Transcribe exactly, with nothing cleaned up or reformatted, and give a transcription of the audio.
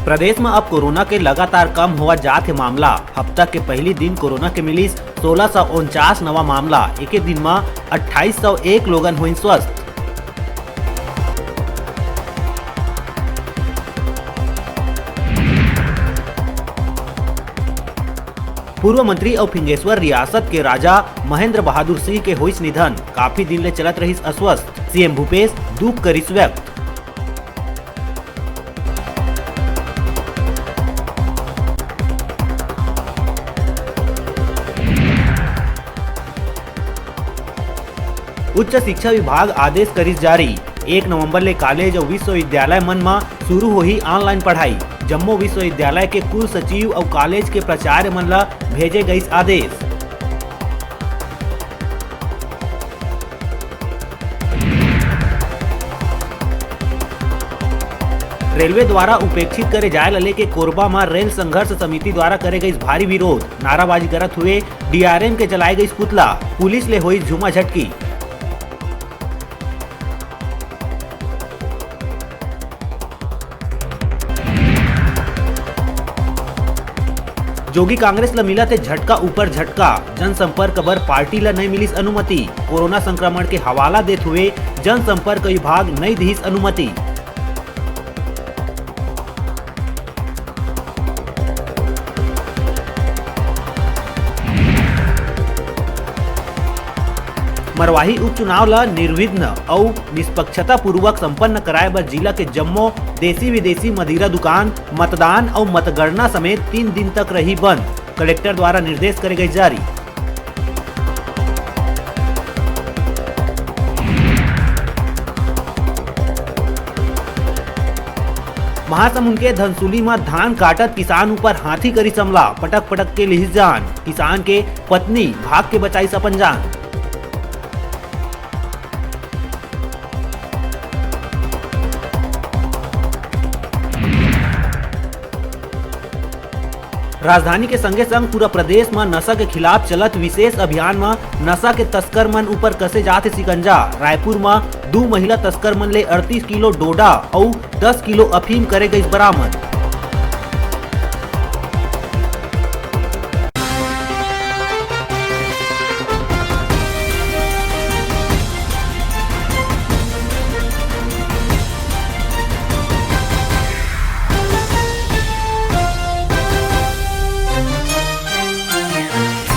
प्रदेश म अब कोरोना के लगातार कम होवत जात हे मामला। हफ्ता के पहली दिन कोरोना के मिलिस सोलह सौ उनचास नवा मामला। एके दिन म अट्ठाईस सौ एक लोगन होइन स्वस्थ। पूर्व मंत्री अउ फिंगेश्वर रियासत के राजा महेंद्र बहादुर सिंह के होइस निधन। काफी दिन ले चलत रहिस अस्वस्थ। सीएम भूपेश दुख करिस व्यक्त। उच्च शिक्षा विभाग आदेश करिस जारी। एक नवंबर ले कॉलेज अउ विश्वविद्यालय मन म शुरू होही ऑनलाइन पढ़ाई। जम्मो विश्वविद्यालय के कुल सचिव अउ कॉलेज के प्राचार्य मन ल भेजे गइस आदेश। रेलवे द्वारा उपेक्षित करे जाय ल लेके कोरबा म रेल संघर्ष समिति द्वारा करे गइस भारी विरोध। नाराबाजी करत हुए डीआरएम के जलाए गइस पुतला, पुलिस ले होइस झूमा झटकी। जोगी कांग्रेस ल मिलत हे झटका ऊपर झटका। जनसंपर्क बर पार्टी ल नइ मिलिस अनुमति। कोरोना संक्रमण के हवाला देत हुए जनसंपर्क विभाग नइ दिहिस अनुमति। मरवाही उपचुनाव ल निर्विघ्न अउ निष्पक्षतापूर्वक संपन्न कराए बर जिला के जम्मो देसी विदेशी मदिरा दुकान, मतदान अउ मतगणना समेत तीन दिन तक रही बंद। कलेक्टर द्वारा निर्देश करे गए जारी। महासमुंद के धनसुली म धान काटत किसान ऊपर हाथी करिस हमला, पटक पटक के लिहिस जान। किसान के पत्नी भाग के बचाइस अपन जान। राजधानी के संगे संग पूरा प्रदेश म नशा के खिलाफ चलत विशेष अभियान म नशा के तस्कर मन ऊपर कसे जात हे शिकंजा। रायपुर म दू महिला तस्कर मन ले अड़तीस किलो डोडा अउ दस किलो अफीम करे गइस बरामद।